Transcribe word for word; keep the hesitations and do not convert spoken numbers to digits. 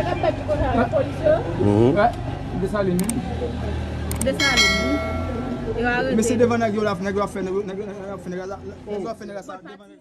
Sa k ap fèt di kote a, polis yo? Mhm. Wè, Desalin, wi. Desalin, wi. Yo arete. Men se devan nèg yo la, nèg yo ap fè, nèg yo, nèg yo ap fè, nèg yo ap fè, nèg yo ap fè, nèg yo ap fè, devan nèg yo.